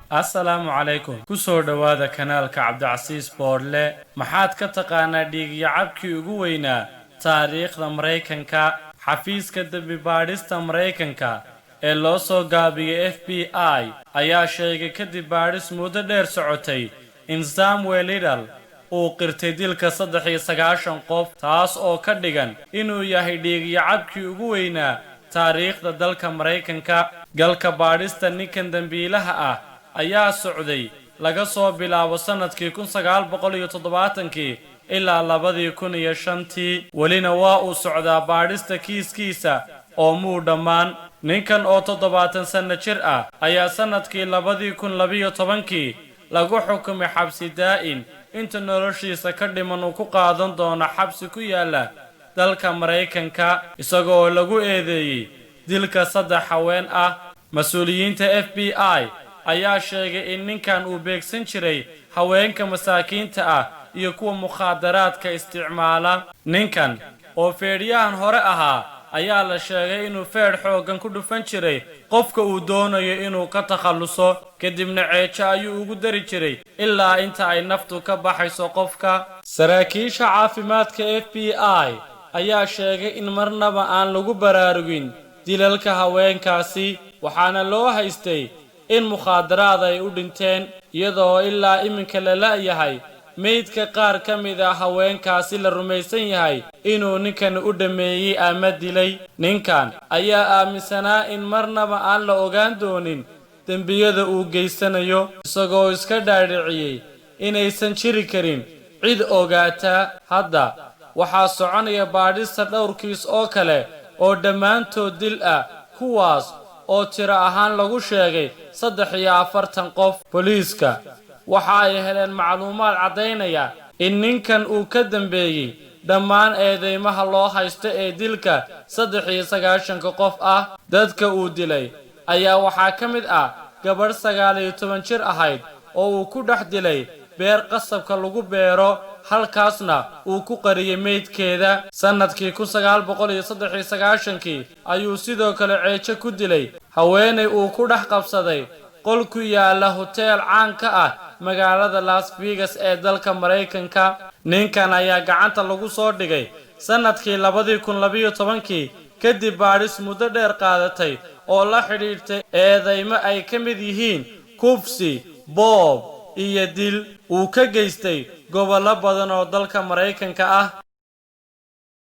Assalaamu calaykum. Ku soo dhowaada kanaalka Cabdicasiis Boodhle. Maxaad ka taqaanaa dhiigyacabkii ugu weynaa taariikhda Maraykanka? Xafiiska dembi baadhista Maraykanka ee loo soo gaabiyey FBI ayaa sheegay kadib baadhis muddo dheer socotay in Samuel Little uu qirtay dilka 93 qof, taas oo ka dhigan inuu yahay dhiigyacabkii ugu weynaa taariikhda dalka Maraykanka. Galka baadhista ninkan dembiilaha ah ayaa socday laga soo bilaabo sannadkii 1970-kii ilaa 2005-tii, welina waa uu socdaa baadhista kiiskiisa oo muu dhammaan. Ninkan oo 70 sanno jir ah ayaa sannadkii 2012-kii lagu xukumay xabsi daa'in inta noloshiisa ka dhiman uu ku qaadan doono xabsi ku yaala dalka Maraykanka, isagoo lagu eedeeyey dilka saddex haween ah. Mas-uuliyiinta FBI ayaa sheegay in ninkan uu beegsan jiray haweenka masaakiinta ah iyo kuwa mukhaadaraadka isticmaala. Ninkan oo feedhyahan hore ahaa ayaa la sheegay inuu feedh xooggan ku dhufan jiray qofka uu doonayo inuu ka takhalluso, kadibna ceejo ayuu ugu dari jiray ilaa inta ay naftu ka baxayso qofka. Saraakiisha caafimaadka FBI ayaa sheegay in marnaba aan lagu baraarugin dilalka haweenkaasi, waxaana loo haystay in mukhaadaraad ay u dhinteen, iyadoo ilaa iminka la la'yahay meydka qaar ka mid ah haweenkaasi la rumaysan yahay inuu ninkan u dhammeeyey ama dilay. Ninkan ayaa aaminsanaa in marnaba aan la ogaan doonin dembiyada uu geysanayo, isagoo iska dhaadhiciyey inaysan jiri karin cid ogaata. Hadda waxaa soconaya baadhista dhowr kiis oo kale oo dhammaantood dil ah, kuwaas oo tiro ahaan lagu sheegay 43 qof. Booliiska waxa ay heleen macluumaad caddaynaya in ninkan uu ka dambeeyey dhammaan eedeymaha loo haysto ee dilka 93-ka qof ah. Dadka uu dilay ayaa waxaa ka mid ah gabadh 19 jir ahayd oo uu ku dhex dilay beer qasabka lagu beero, halkaasna uu ku qariyey meydkeeda. Sannadkii 1993-kii ayuu sidoo kale ceejo ku dilay haweenay uu ku dhex qabsaday qol ku yaala hoteel caan ka ah magaalada Las Vegas ee dalka Maraykanka. Ninkan ayaa gacanta lagu soo dhigay sannadkii 2012-kii kadib baadhis muddo dheer qaadatay oo la xidhiidhtay eedeymo ay ka mid yihiin kufsi, boob iyo dil uu ka geystay gobollo badan oo dalka Maraykanka ah.